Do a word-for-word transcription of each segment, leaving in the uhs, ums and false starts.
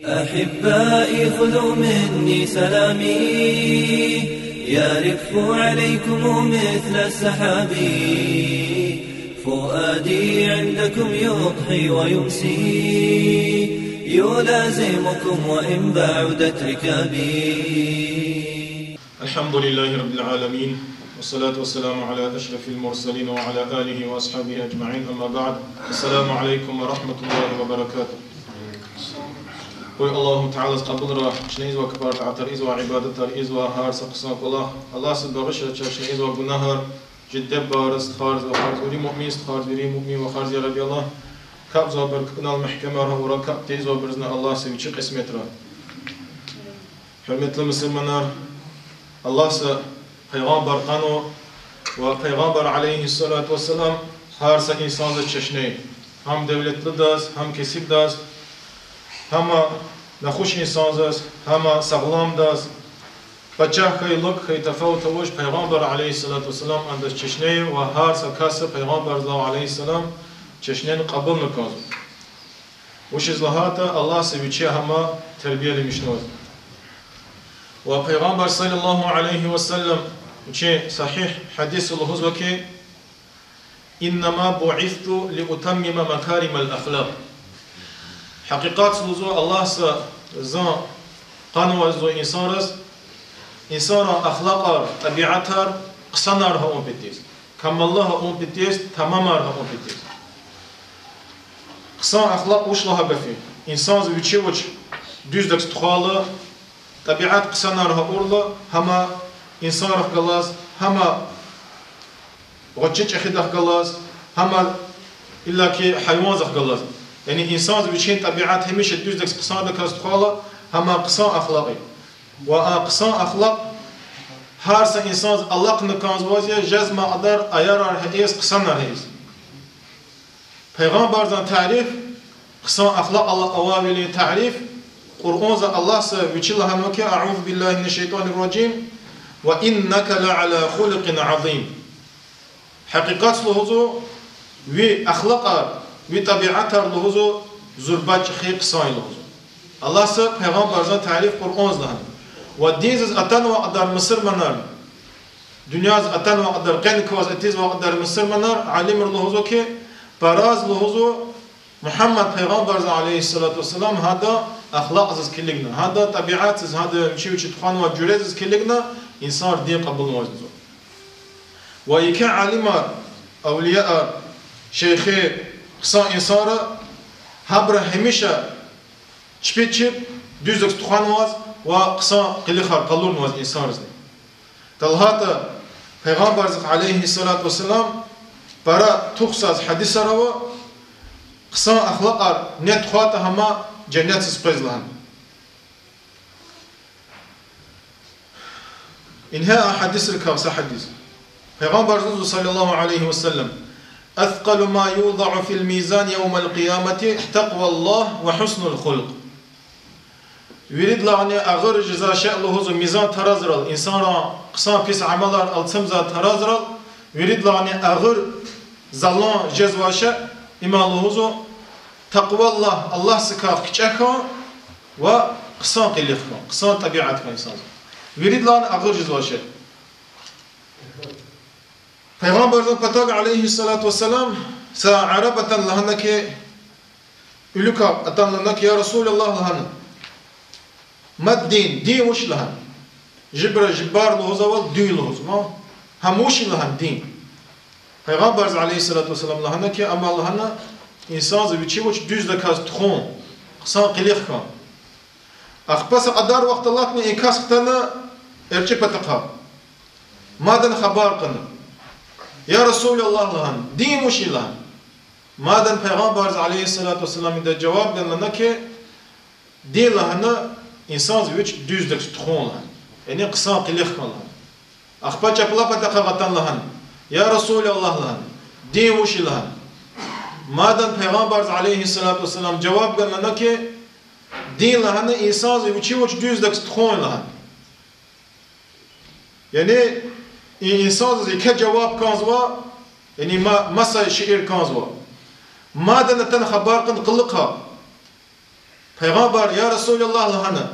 أحبائي خذوا مني سلامي، يرف عليكم مثل السحاب. فؤادي عندكم يضحي ويمسي، يلازمكم وإن بعدت ركابي. الحمد لله رب العالمين، والصلاة والسلام على أشرف المرسلين وعلى آله وأصحابه أجمعين، أما بعد. السلام عليكم ورحمة الله وبركاته. Къуй Аллагьу Таалади кьабулрай чна ийизвай капӀар, тӀаатар ийизвай, ибадатар ийизвай, гьар са хъсан кӀвалах. Аллагьди багъишрай чаз чна ийизвай гунагьар, чи диде-бубайриз, стхайриз, вахариз, вири муъмин стхайриз, вири муъмин вахариз, я Рабби Аллагь. КапӀзавайбур капӀунал мягькемар авурай, капӀ тийизвайбурузни Аллагьди вичи кьисметрай. Гьуьрметлу мусурманар, Аллагьди Пайгъамбар къанва ва Пайгъамбар عليه الصلاة والسلام гьар са инсандиз чешне я. Гьам девлетлудаз, гьам кесибдаз, гьам нахуш инсандиз, гьам сагъламдаз, пачагь хьуй, лукӀ хьуй, тафават авач, Пайгъамбар عليه الصلاة والسلام адаз чешне я ва гьар са касди Пайгъамбардилай عليه السلام чешнени кьабулна кӀанзава. Вучиз лагьайтӀа Аллагьди вичи гьам тербияламишнаваз. Ва Пайгъамбар صلى الله عليه وسلم вичин сагьигь гьадисда лугьузва хьи, إنما بعثت لأتمم مكارم الأخلاق. Гьакъикъатда лугьузва, Аллагьди зун къанвазва инсанриз, инсанрин ахлакьар, тӀабиатар хъсанар авун патал, камаллу авун патал, тамамар авун патал. Хъсан ахлакь вуч лагьай гаф я? Инсандиз вичи вич дуьздаказ тухвайла, тӀабиат хъсанар авурла, гьам инсанрихъ галаз, гьам гъвечӀи-чӀехидахъ галаз, гьам иллаки гьайвандихъ галаз. Яни инсандиз вичин тӀабиат гьамиша дуьздаказ, хъсандаказ тухвайла, гьам хъсан ахлакь я. Ва а хъсан ахлакь гьар са инсандиз алахъна кӀанзавайди я, жезмай кьадар аярар гьа ийиз, хъсанар гьа ийиз. Пайгъамбардин тариф, хъсан ахлакьал авайвилин тариф, Къуръанда Аллагьди вичи лагьанва хьи, أعوذ بالله من الشيطان الرجيم، وإنك لعلى خلق عظيم. Гьакъикъатда лугьузва, ви ахлакьар, ви тӀабиатар лугьузва, зурба чӀехи, хъсан я лугьузва. Аллагьди Пайгъамбардин тариф Къуръанда лагьана. Ва диндиз атанвай кьадар мусурманар, дуьньядиз атанвай кьадар, къени кваз атизвай кьадар мусурманар, алимри лугьузва хьи, параз лугьузва, Мугьаммад Пайгъамбардиз عليه الصلاة والسلام гьадан ахлакьдиз килигна, гьадан тӀабиатдиз, гьадан вичи-вичи тухванвай жуьредиз килигна, инсанри дин кьабулнавайди я. Ва еке алимар, авлияр, шейхер, хъсан инсанар, гьабуру гьамиша чпи чеб дуьздаказ тухванваз ва хъсан къилихар къалурнаваз инсанризни. ТалгьатӀа Пайгъамбардихъ عليه الصلاة والسلام пара тухсаз гьадисар ава, хъсан ахлакьар ни тухватӀа, гьам женнетдиз къвез лагьана. Ингье а гьадисрикай са гьадис. Пайгъамбарди лугьузва صلى الله عليه وسلم: أثقل ما يوضع في الميزان يوم القيامة تقوى الله وحسن الخلق. Виридалайни агъур жезвай шей лугьузва мизан таразрал, инсанрин хъсан-пис амалар алцумзавай таразрал, виридалайни агъур залан жезвай шей, им я лугьузва تقوى الله, Аллагьдикай кичӀе хьун ва хъсан къилих хьун, хъсан тӀабиат хьун инсандин. Виридалайни агъур жезвай шей. Пайгъамбардин патав عليه الصلاة والسلام са араб атана лагьана хьи, уьлуькай атана лагьана хьи, يا رسول الله, лагьана, ما الدين, дин вуч я лагьана. Жибра жибар лугьузвал дуьн лугьузва. Гьам вуч я лагьана дин. Пайгъамбарди عليه الصلاة والسلام лагьана хьи, ам я лагьана, инсандиз вичи вич дуьздаказ тухун, хъсан къилих хьун. Ахпа са кьадар вахт алатна и кас хтана эрчӀи патахъай. Мадни хабар кьуна. يا رسول الله, лагьана, дин вуч я лагьана. Мадни Пайгъамбарди عليه الصلاة والسلام идаз жаваб гана лагьана хьи, дин лагьана, инсандиз вич дуьздаказ тухун лагьана. Яни хъсан къилих хьун лагьана. Ахпа чапла патахъай атана лагьана, يا رسول الله, лагьана, дин вуч я лагьана. Мадни Пайгъамбарди عليه الصلاة والسلام жаваб гана лагьана хьи, дин лагьана, инсандиз вичи вич дуьздаказ тухун лагьана. Яни и инсандиз еке жаваб кӀанзава, яни ма-, маса шейэр кӀанзава. Мадни атана хабар кьуна къуллугъай. Пайгъамбар, я Расулаллагь, лагьана,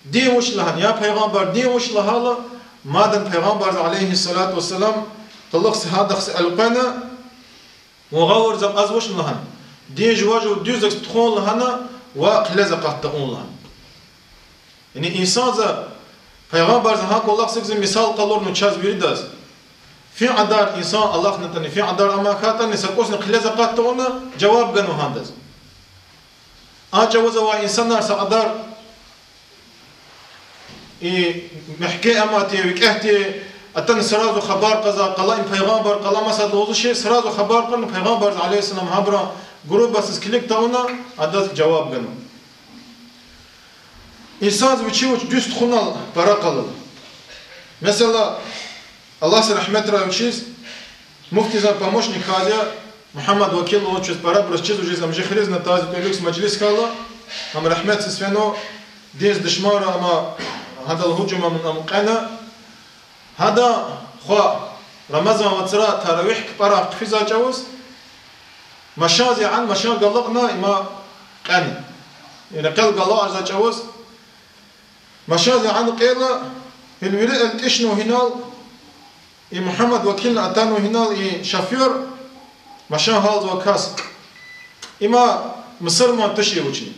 дин вуч лагьана, я Пайгъамбар, дин вуч лагьайла, мадни Пайгъамбарза, عليه الصلاة والسلام, кьулухъ са гьадахъ са элкъвена, вун гъавурда акьаз вуч лагьана, дин жува-жув дуьздаказ тухун лагьана ва хъилез акъат тавун лагьана. Яни инсанза, Пайгъамбарза гьа кӀвалахзикзи мисал къалурна чаз виридаз. Фикьадар инсан алахънатӀани, фикьадар амай хьайитӀани, са кӀусни хъилез акъат тавуна жаваб ганва гьадаз. А чӀавуз авай инсанар са кьадар и мягькем амай тир, викӀегь тир, атана сразу хабар кьазва, къала им пайгъамбар, къала масад лугьузвачир, сразу хабар кьуна, Пайгъамбарза, عليه السلام, гьабурун грубостьдиз килиг тавуна, адаз жаваб ганва. Инсанза вичи вич дуьз тухунал пара къалурда. Месела, Аллагьди рагьметрай вичиз, муфтизан помощник хьайи Мугьаммад Вакил лугьуз чаз парабуруз чизвачиз, ам жи хиризна таза тӀуьлуьгз межлис хьайила, ам рагьметдиз фена, диндин душманри ама гьадал гьужум ам кьена, гьада хва Рамазан вацра таравигь кпӀарай хъфизвай чӀавуз, машинза яна машин галукьна има кьена. Рекьел галукьарзавай чӀавуз машинза яна кьейила, гьил вири элтӀишнава гьинал, и Мугьаммад Вакилни атанва гьинал и шофёр, машин гьалзавай кас. Има мусурман тушир вучни.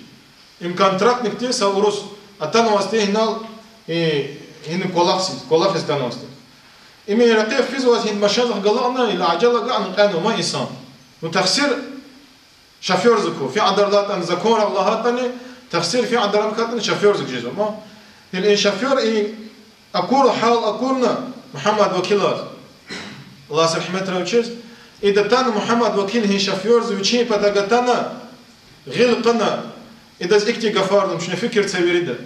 Им контрактник тир, са урус, атанвайди тир гьинал, и, гьина кӀвалахиз, кӀвалахиз атанвайди тир. Им и рекьихъ физвай гьин машинзахъ галукьна, ил ажал агакьна кьенва ма инсан. Ну, тахсир шофёрза хьуй, фикьадар лагьайтӀани, законрал лагьайтӀани, тахсир фикьадар ам хьайитӀани шофёрзаз жезва ма. Гьил и шофёр и акур, гьал акурна Мугьаммад Вакилаз, Аллагьди рагьметрай вичиз, ида атана Мугьаммад Вакил гьи шофёрза вичин патав атана, гъил кьуна, идаз ихьтин гафар лугьун, чна фикир це вирида.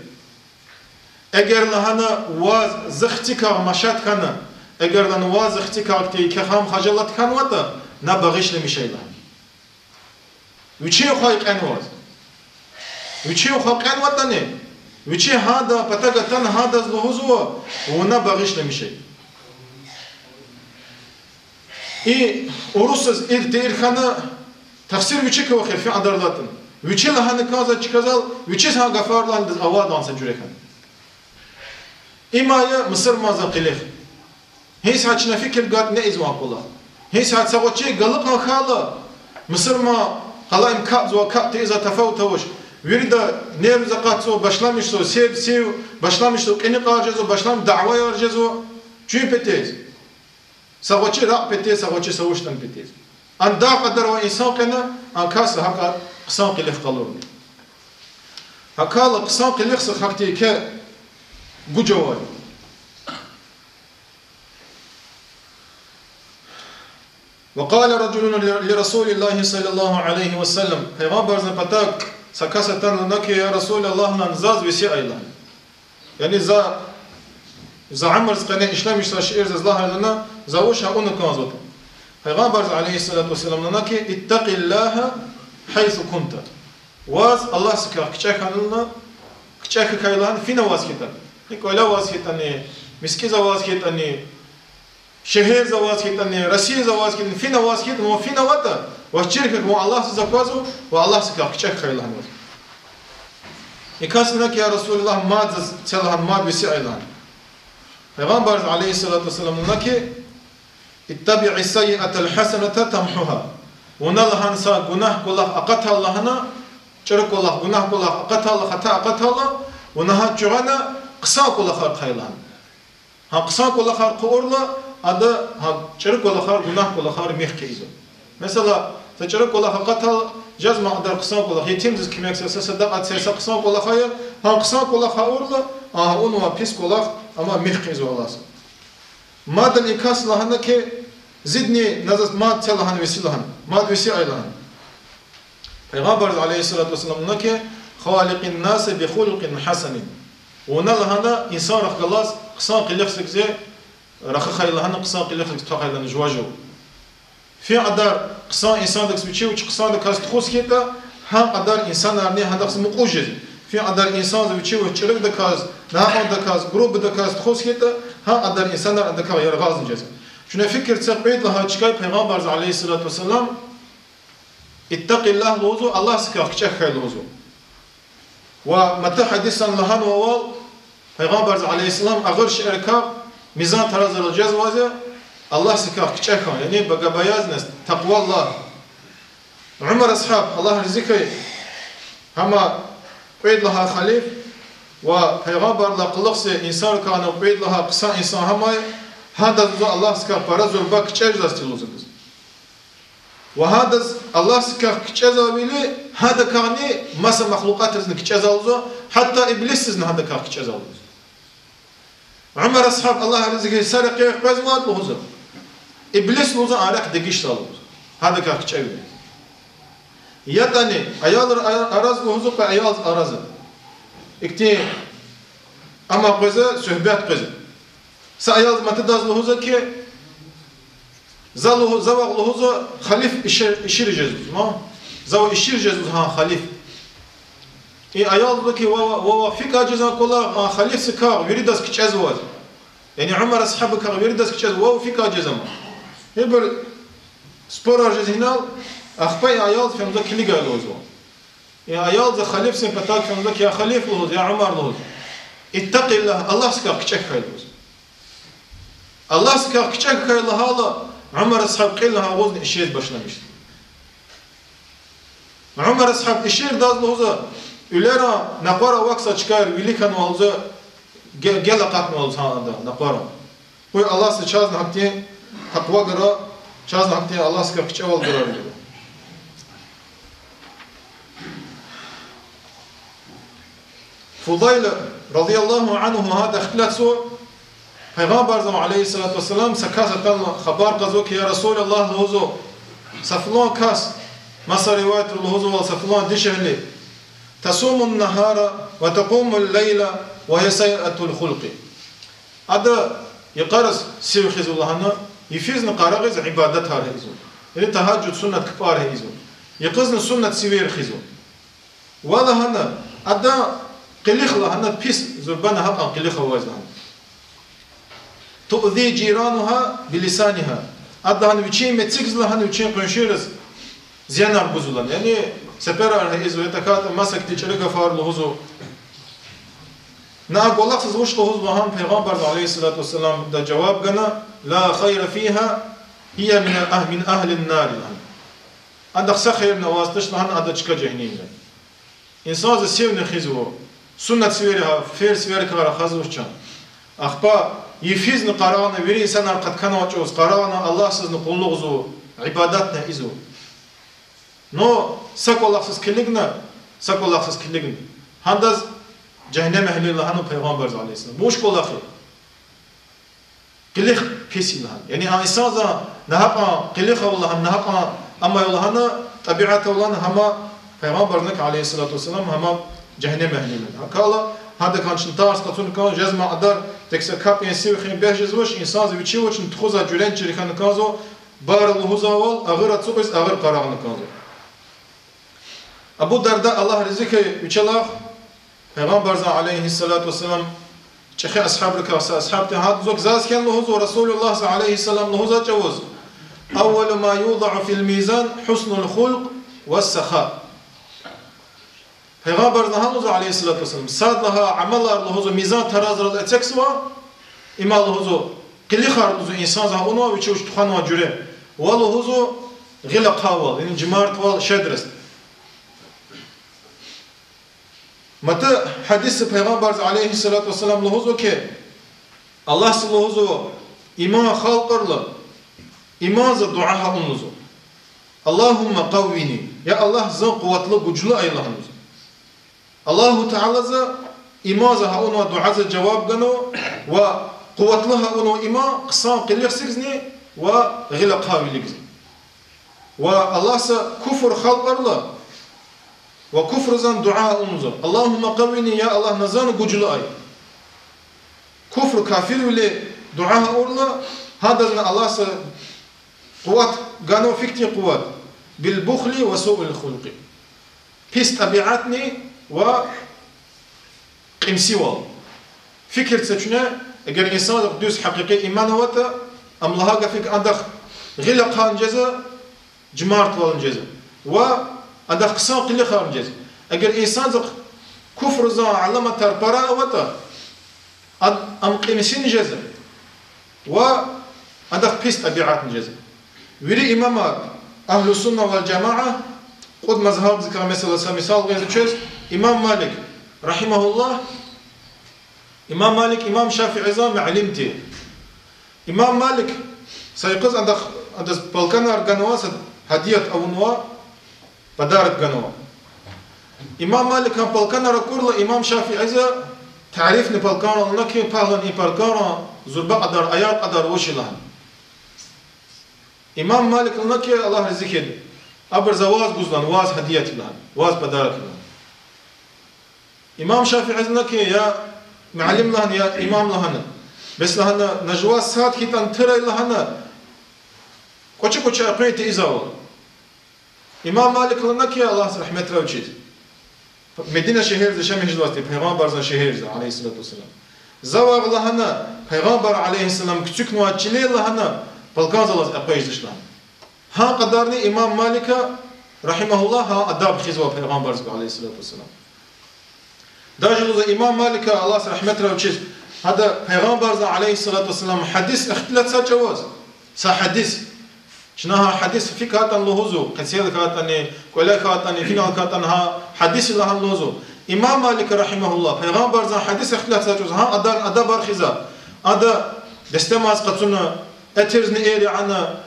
Эгер, лагьана, ваз зи хцикай машат хьана, эгер, лагьана, ваз зи хцикай хьтин кехам хажалат хьанватӀа, на багъишламиша, лагьана. Вичин хва кьенваз. Вичин хва кьенватӀани, вичи гьадан патав атана гьадаз лугьузва, вуна багъишламиша. И урусаз ил тир хьана, тахсир вичикай вахир фикьадар лагьайтӀани. Вичи лагьана кӀанзавай чкадал, вичиз гьа гафар лагьана, адаз авайди са жуьре хьана. Има я мусурманзан къилих. Гьи сят чна фикир гайитӀа, неизван кӀвалах. Гьи сят са гъвечӀи галукьун хьайила, мусурман къала им капӀзава, капӀ тийизвай тафават авач. Вирида нервиз акъатзава, башламишзава себ-сив, башламишзава кьиникьар жезва, башламишзава дявеяр жезва. Чуьн петиз. Са гъвечӀи ракь петиз, са гъвечӀи са вуч ятӀани петиз. Ана дагъ кьадар авай инсан кьена, а кас гьакӀ хъсан къилих къалурна. ГьакӀ хьайила хъсан къилихза гьахьтин еке гуж авай. وقال رجل لرسول الله صلى الله عليه وسلم. Пайгъамбарзан патав са кас атана лагьана хьи, я Расулаллагь, лагьана, заз веси ая, лагьана. Яни за, за уьмуьрзан къене ишлемишзавай шейэр заз лагь, лагьана, за вуч авуна кӀанзаватӀа. Пайгъамбарза, عليه الصلاة والسلام, лагьана хьи, اتق الله حيث كنت. Ваз Аллагьдикай кичӀе хьана, кичӀе хьухь, лагьана, фина аваз хьайитӀани. Ни кӀвале аваз хьайитӀани, мискӀинда аваз хьайитӀани, шегьерда аваз хьайитӀани, Россияда аваз хьайитӀани, фина аваз хьайитӀани, вун фина аватӀа, ваз чир хьухь, вун Аллагьдиз аквазва, ва Аллагьдикай кичӀе хьухь, лагьана. И кас лагьана хьи, я Расулаллагь, мад заз це, лагьана, мад веси ая, лагьана. Пайгъамбарза, عليه الصلاة والسلام, лагьана хьи, اتبع السيئة الحسنة تمحها. Вуна, лагьана, са гунагь кӀвалах акъатайла, лагьана, чӀуру кӀвалах, гунагь кӀвалах акъатайла, хата акъатайла, вуна гьа чуьгъуьна хъсан кӀвалахар хъия, лагьана. Гьа хъсан кӀвалахар хъувурла, ада гьа чӀуру кӀвалахар, гунагь кӀвалахар михъ хъийизва. Месела, са чӀуру кӀвалах акъатайла, жезма кьадар хъсан кӀвалах, етимдиз куьмек це, са садакьа це, са хъсан кӀвалах ая, гьа хъсан кӀвалах авурла, а гьа авунвай пис кӀвалах ама михъ хъийизва Аллагьди. Мадни и кас лагьана хьи, зидни назад мад це, лагьана, веси, лагьана, мад веси ая, лагьана. Пайгъамбарза, عليه الصلاة والسلام, лагьана хьи, خالق الناس بخلق حسن. Вуна, лагьана, инсанрихъ галаз хъсан къилихзикзи рахух ая, лагьана, хъсан къилихзикзи твах ая, лагьана, жува-жув. Фи кьадар хъсан инсандаказ вичи вич хъсандаказ тухуз хьайитӀа, гьа кьадар инсанарни гьадахъ мукьув жезва. Фи кьадар инсанза вичи вич чӀурудаказ, нагьакьандаказ, грубдаказ тухуз хьайитӀа, гьа кьадар инсанар адакай яргъазни жезва. Чуьне фикир це, кьвед лагьай чкай Пайгъамбарза, عليه الصلاة والسلام, اتق الله лугьузва, Аллагьдикай кичӀе хьухь лугьузва. Ва маса гьадисда лагьанвайвал, Пайгъамбарза عليه السلام агъур шейэрикай мизан-таразрал жезвайди я Аллагьдикай кичӀе хьун, яни богобоязненность, такъва Аллагь. Умар асгьаб, Аллагь рази хьуй, гьам кьвед лагьай халиф ва Пайгъамбардилай кьулухъ инсанрикай кьвед лагьай хъсан инсан гьам я, гьадаз лугьузва Аллагьдикай пара зурба кичӀе жезвайди лугьузва. Ва гьадаз Аллагьдикай кичӀезвайвиляй гьадакайни маса махлукьатризни кичӀезвай лугьузва, гьатта иблисризни гьадакай кичӀезвай лугьузва. Умар асгьаб, Аллагь рази хьуй, са рекьяй къвезвайди лугьузва, иблис лугьузва а рехъ дегишзавай лугьузва, гьадакай кичӀевиляй. ЯтӀани аялри а-, араз лугьузва, къе аялди араз. Ихьтин ама къвезва, суьгьбет къвезва. Са аялди матадаз лугьузва хьи, за лугьу-, завай лугьузва халиф ишир, ишир жезва, ма? Завай ишир жезва гьа халиф. И аялди лугьузва хьи, вава, вава, фикӀа жезва кӀвалах, а халифдикай виридаз кичӀезвайди. Яни Умар асгьабдикай виридаз кичӀезва, вава фикӀа жезва ма. Гьабур спорар жез гьинал, ахпа и аялди фензава килигай лугьузва. И аялди халифдин патав фензава хьи, я халиф лугьуз, я Умар лугьуз, اتق الله, Аллагьдикай кичӀе хьуй лугьуз. Аллагьдикай кичӀе хьуй лагьайла, Умар асгьаб кьил агъузна ишез башламишзава. Умар асгьаб иширдаз лугьузва, уьлера накъвара авахьзавай чкаяр вилик хьанва лугьузва, ге-, гел акъатнава лугьузва гьа ада накъвара. Къуй Аллагьди чазни гьахьтин такъва гурай, чазни гьахьтин Аллагьдикай кичӀевал гурай лугьузва. Фудайл رضي الله عنه гьада ихтилатзава, Пайгъамбарзава عليه الصلاة والسلام са кас атана хабар кьазва хьи, я رسول الله лугьузва, са флан кас, маса риваятра лугьузвайвал са флан дишегьли, تصوم النهار وتقوم الليل وهي سيئة الخلق. Ада йикъариз сив хуьзва лагьана, йифизни къарагъиз ибадатар ийизва. Яни тагьажжуд, суннат капӀар ийизва. Йикъизни суннат сивер хуьзва. Ва лагьана, ада къилих лагьана пис, зурба нагьакьан къилих аваз лагьана. تؤذي جيرانها بلسانها. Ада лагьана вичин мецикиз лагьана вичин къуншийриз зиянар гузва лагьана. Яни сеперар ийизва, я тахьайтӀа масакӀа чӀуру гафар лугьузва. На а кӀвалахзаз вуч лугьузва лагьана Пайгъамбарза عليه الصلاة والسلام, ада жаваб гана, لا خير فيها، هي من أه-، من أهل النار лагьана. Адахъ са хийирни аваз туш лагьана, ада чка жегьеннемда. Инсанза сивни хуьзва, суннат сивери гьа, ферз сиверикай рахазвач чан. Ахпа йифизни къарагъна, вири инсанар къатканвай чӀавуз къарагъна, Аллагьдизни къуллугъзава, ибадатни ийизва. Но са кӀвалахзаз килигна, са кӀвалахзаз килигна, гьадаз жегьеннемэгьли я лагьана Пайгъамбарза عليه السلام. Вуч кӀвалах я? Къилих пис я лагьана. Яни а инсанза нагьакьан къилих ава лагьана, нагьакьан амал ава лагьана, тӀабиат ава лагьана, гьама Пайгъамбарза عليه الصلاة والسلام, гьама жегьеннемэгьли я лагьана. ГьакӀ хьайила, гьадакай чна тарс къачуна кӀан, жезмай кьадар, тек са капӀ сив хуьн бес жезвач, инсанза вичи вични тухузвай жуьредин чир хьана кӀанзава, бар лугьузвайвал, агъур ацукьиз агъур къарагъна кӀанзава. Абу Дарда, Аллагь рази хьуй вичелай, Пайгъамбарза عليه الصلاة والسلام чӀехи асгьабрикай са асгьабди, гьада лугьузва хьи, заз хьи лугьузва رسول اللهза عليه السلام лугьузвай чӀавуз: أول ما يوضع في الميزان حسن الخلق والسخاء. Пайгъамбарза гьа лугьузва عليه الصلاة والسلام, сад лагьай амалар лугьузва мизан-таразрал эцигзава, им я лугьузва къилихар лугьузва инсанза авунвай, вичи вич тухванвай жуьре, ва лугьузва гъил ахъавал, яни жумартвал, щедрость. Маса гьадисда Пайгъамбарза عليه الصلاة والسلام лугьузва хьи, Аллагьди лугьузва иман халкьарла, иманза дуьа авун лугьузва: اللهم قوني, я Аллагь, зун къуватлу, гужлу ая лагьана лугьузва. Аллагьу Таалаза иманза авунвай дуьаза жаваб ганва ва къуватлу авунва иман хъсан къилихзикни ва гъил ахъавиликни. Ва Аллагьди куфр халкьарла, ва куфрзан дуьа авун лугьузва: اللهم قوني, я Аллагь, на зун гужлу ая. Куфр, кафирвиле дуьа авурла, гьадазни Аллагьди къуват ганва, фикьтин къуват, بالبخل وسوء الخلق, пис тӀабиатни ва кьимсивал. Фикир це чуьне, эгер инсанзахъ дуьз гьакъикъи иман аватӀа, ам лагьай гаф я хьи, адахъ гъил ахъайни жезва, жумартвални жезва, ва адахъ хъсан къилихарни жезва. Эгер инсанзахъ Куфрудин аламатар пара аватӀа, ад-, ам кьимсин жезва ва адахъ пис тӀабиатни жезва. Вири имамар, агьлу сунна вал жамаа, кьуд мазгьабдикай, месела, са мисал гъиз чуьз, имам Малик, рахимагьуллагь, имам Малик имам Шафиидин муаллим тир. Имам Малик са йикъуз адахъ, адаз палканар ганва, са гьадият авунва, подарок ганва. Имам Маликан палканар акурла, имам Шафиидиз тарифни палканрал лагьана хьи, пагьлан и палканрин зурба кьадар, аяр кьадар вуч я лагьана. Имам Малик лагьана хьи, Аллагь рази хьуй, абур за ваз гуз лагьана, ваз гьадият я лагьана, ваз подарок я лагьана. Имам Шафиидиз лагьана хьи, я муаллим лагьана, я имам лагьана, бес лагьана, на жуваз сад хьайитӀани тирай лагьана, кӀвачи-кӀвачи экъуьн тийизвайвал. Имам Малик лагьана хьи, Аллагьди рагьметрай вичиз, Медина шегьерда яшамиш жезвайди, Пайгъамбардин шегьерда, عليه الصلاة والسلام. Завай лагьана, Пайгъамбар, عليه السلام, кучукнавай чилел лагьана, палкан залаз экъечӀдач лагьана. Гьа кьадарни имам Малика, рахимагьуллагь, гьа адаб хуьзва Пайгъамбардиз, عليه الصلاة والسلام. Даже лугьузва имам Малика, Аллагьди рагьметрай вичиз, гьада Пайгъамбардин, عليه الصلاة والسلام, гьадис ихтилатзавай чӀавуз, са гьадис. Чна гьа гьадис фикӀ хьайитӀани лугьузва, къецел хьайитӀани, кӀвале хьайитӀани, финал хьайитӀани гьа гьадис я лагьана лугьузва. Имам Малика, рахимагьуллагь, Пайгъамбардин гьадис ихтилатзавай чӀавуз, гьа адан адабар хуьзва. Ада дестемаз къачуна, этирзни иер яна,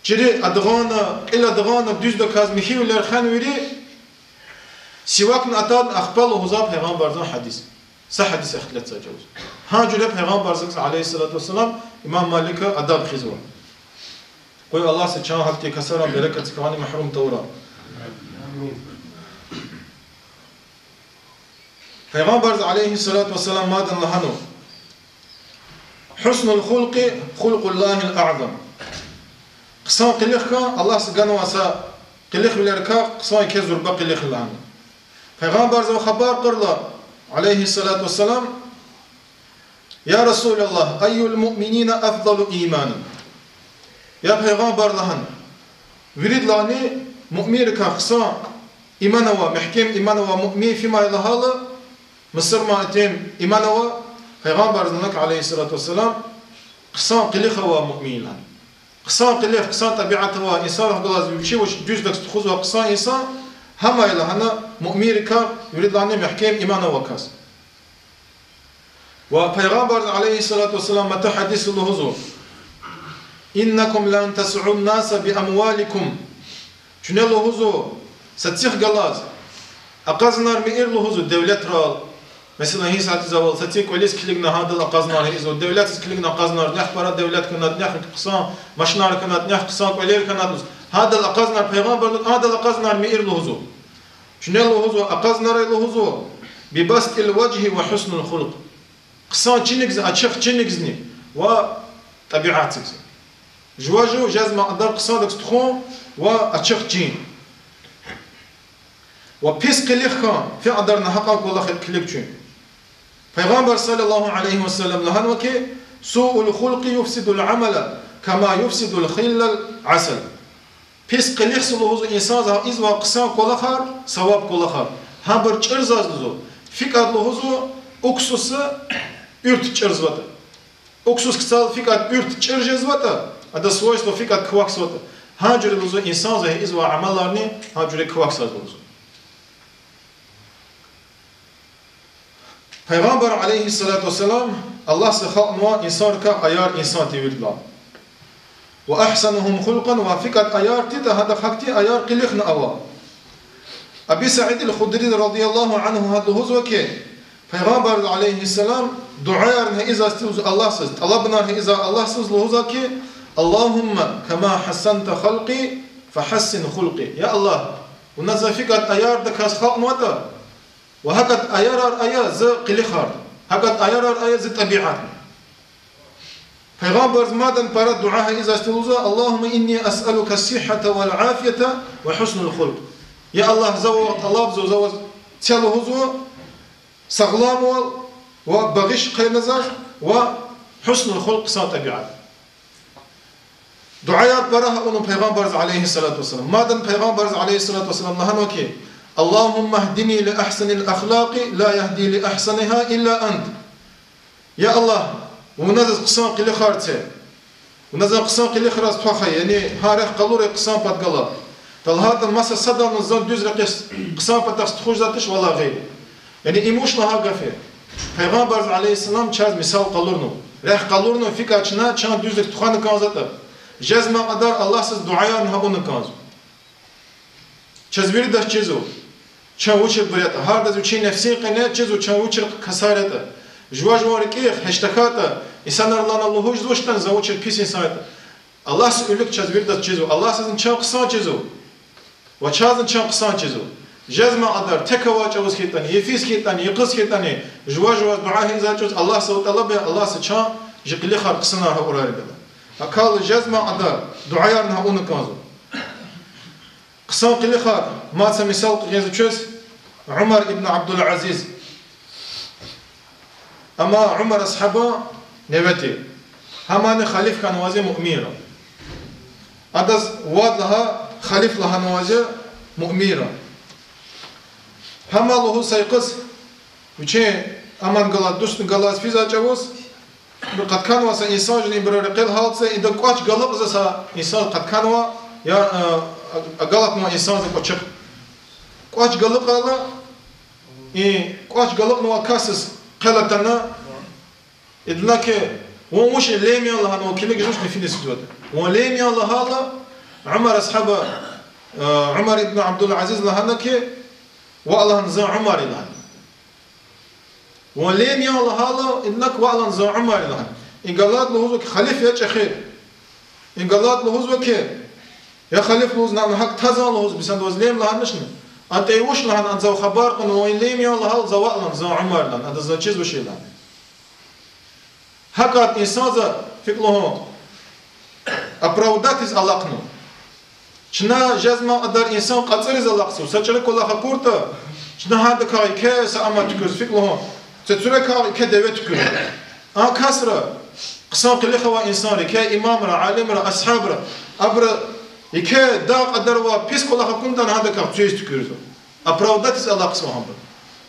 чири адгъана, кьил адгъана, дуьздаказ михьивилер хвена вири, сивакни атана, ахпа лугьузва Пайгъамбардин гьадис. Са гьадис ихтилатзавай чӀавуз. Гьа жуьре Пайгъамбардиз, عليه الصلاة والسلام, имам Малика адаб хуьзва. Къуй Аллагьди чун гьахьтин ксарин берекатдикайни магьрум тавурай. Пайгъамбарди, عليه الصلاة والسلام, мадни лагьанва: حسن الخلق خلق الله الأعظم. Хъсан къилих хьун Аллагьди ганвай са къилихвилерикай хъсан я зурба къилих лагьана. Пайгъамбардивай хабар кьурла, عليه الصلاة والسلام: يا رسول الله، أي المؤمنين أفضل إيمانا؟ Я Пайгъамбар, лагьана, виридалайни муъминрикай хъсан иман авай, мягькем иман авай муъмин фимай лагьайла, мусурман итим иман авай, Пайгъамбарди лагьана, عليه الصلاة والسلام, хъсан къилих авай муъмин лагьана. Хъсан къилих, хъсан тӀабиат авай, инсанрихъ галаз вичи вич дуьздаказ тухузвай хъсан инсан, гьам я лагьана муъминрикай виридалайни мягькем иман авай кас. Ва Пайгъамбарди, عليه الصلاة والسلام, маса гьадисда лугьузва: إنكم لن تسعوا الناس بأموالكم. Чуьне лугьузва, сад садахъ галаз акъвазнавар мийир лугьузва девлетрал. Месела, гьи сятда завал, сад садаз кӀвализ килигна, гьадал акъвазнавар ийизва, девлетдиз килигна акъвазнавар, нихъ пара девлет хьанатӀа, нихъ хъсан машинар хьанатӀа, нихъ хъсан кӀвалер хьанатӀа лугьуз, гьадал акъвазнавар, Пайгъамбарди лагьана, гьадал акъвазнавар мийир лугьузва. Чуьне лугьузва, акъвазнавар лугьузва ببسط الوجه وحسن الخلق. Хъсан чиниз, ачух чинизни ва тӀабиатзни. Жува жув жезмай кьадар хъсандаказ тухун ва ачух чин. Ва пис къилих хьун фикьадарна гьакьван кӀвалах я килиг чун. Пайгъамбар, صلى الله عليه وسلم, лагьанва хьи: سوء الخلق يفسد العمل كما يفسد الخل العسل. Пис къилихза лугьузва инсанза ийизвай хъсан кӀвалахар, саваб кӀвалахар, гьабур чӀурзава лугьузва, фикьад лугьузва уксуса уьрт чӀурзаватӀа. Уксус ксал фикьад уьрт чӀур жезватӀа, адан свойство фикьад квахьзаватӀа, гьа жуьре лугьузва инсанза ийизвай амаларни гьа жуьре квахьзава лугьузва. Пайгъамбар, عليه الصلاة والسلام, Аллагьди халкьнавай инсанрикай аяр инсан тирвал. وأحسنهم خلقا, ва фикьад аяр тиртӀа, гьадахъ гьахьтин аяр къилихни ава. Аби Саид аль-Худриди, رضي الله عنه, гьада лугьузва хьи, Пайгъамбарди, عليه السلام, дуьаярни ийизвайди тир лугьузва Аллагьдиз, тӀалабунар ийизвай Аллагьдиз лугьузва хьи: اللهم كما حسنت خلقي فحسن خلقي. Я Аллагь, вуна за фикьад аярдаказ халкьнаватӀа, ва гьакьван аярар ая зи къилихар, гьакьван аярар ая зи тӀабиатни. Пайгъамбарди мадни пара дуьа ийизвайди тир лугьузва: اللهم إني أسألك الصحة والعافية وحسن الخلق. Я Аллагь, за ваз тӀалабзава, за ваз це лугьузва сагъламвал ва багъиш хъувуна заз ва حسن الخلق, хъсан тӀабиат. Дуьаяр пара авунва Пайгъамбарди, عليه الصلاة والسلام. Мадни Пайгъамбарди, عليه الصلاة والسلام, лагьанва хьи: اللهم اهدني لأحسن الأخلاق لا يهدي لأحسنها إلا أنت. Я Аллагь, вуна заз хъсан къилихар це. Вуна заз хъсан къилихраз твах, яни гьа рехъ къалура хъсан пад гала. ТӀа лагьайтӀа маса садални зун дуьз рекье хъсан патахъ тухузвайди туш валай гъейри. Яни им вуч лагьай гаф я? Пайгъамбарза عليه السلام чаз мисал къалурнава. Рехъ къалурнава, фикӀа чна чан дуьз рекье тухвана кӀанзаватӀа, жезмай кьадар Аллагьзаз дуьаярни гьа авуна кӀанзава. Чаз виридаз чизва чан вучирбур ятӀа, гьардаз вичин нефсин къене чизва чан вучир касар ятӀа. Жува-жуван рикӀихъ гьечтахьайтӀа, инсанар лана лугьуз жезвачтӀани за вучир пис инсан ятӀа, Аллагьза уьлуьк чаз виридаз чизва, Аллагьзазни чан хъсан чизва. Ва чазни чан хъсан чизва. Жезмай кьадар тек авай чӀавуз хьайитӀани, йифиз хьайитӀани, йикъиз хьайитӀани, жува-жуваз дуьа гьизвай чӀавуз Аллагьзавай тӀалаб ая, Аллагьза чан жи къилихар хъсанар гьа авурай рикӀелай. ГьакӀ жезмай кьадар дуьаярни гьа авуна кӀанзава. Хъсан къилихар, мад са мисал кьиле кӀанзава чаз, Умар ибн Абдулазиз. Амма Умар асгьабан неве тир. Гьамни халиф хьанвайди я муъминрин. Адаз вад лагьай халиф лагьанвайди я муъминрин. Гьам лугьуз са йикъаз, вичин аман галай, дустни галаз физвай чӀавуз, къатканвай са инсан жуни ибурун рекьел гьалтзавай, идан кӀвач галукьзавай са инсан къатканва, я, э, агалатнавай инсанза кӀвачихъ. КӀвач галукьайла, и кӀвач галукьнавай касдиз хъел атана, идалай кьван вун вуч я, лем я лагьана, вун килигиз вуч я, финиз физватӀа. Вун лем я лагьайла, Умар асгьаба, э, Умар ибн Абдулазиз лагьана хьи, ваъ лагьана, за Умар я лагьана. Вун лем я лагьайла, идалай кьван ваъ лагьана, за Умар я лагьана. И галат лугьузва хьи, халиф я чӀехи. И галат лугьузва хьи, я халиф лугьуз, на гьакӀ тазан лугьуз, бес ада ваз лем лагьаначни? АтӀай вуч лагьана, ада зав хабар кьуна, вун лем я лагьайла, за ваъ лагьана, за Умар я лагьана, адаз заз чизвачир лагьана. ГьакӀ инсанза фикӀ лугьун, оправдатьиз алахъна. Чна жезмай кьадар инсан кьацӀуриз алахъзава, са чӀуру кӀвалах акуртӀа, чна гьадакай еке са ама туькӀуьрзава, фикӀ лугьун, цецуракай еке деве туькӀуьрзава. А касра, хъсан къилих авай инсанри, еке имамра, алимра, асгьабра, абуру еке дагъ кьадар авай пис кӀвалах акунтӀани гьадакай цуьз туькӀуьрзава. Оправдатьиз алахъзава гьабур.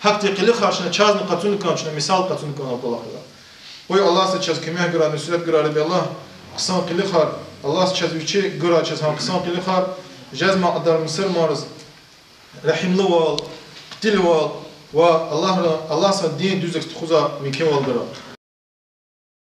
Гьахьтин къилихар чна чазни къачуна кӀан, чна мисал къачуна кӀан а кӀвалахрилай. Къуй Аллагьза чаз куьмек гурай, нусрет гурай, Ребби Аллагь, хъсан къилихар, Аллагьза чаз вичи гурай, чаз гьа хъсан къилихар, жезмай кьадар мусурманриз регьимлувал, ктилвал ва Аллагьра, Аллагьза дин дуьз рекье тухузвай мекенвал гурай.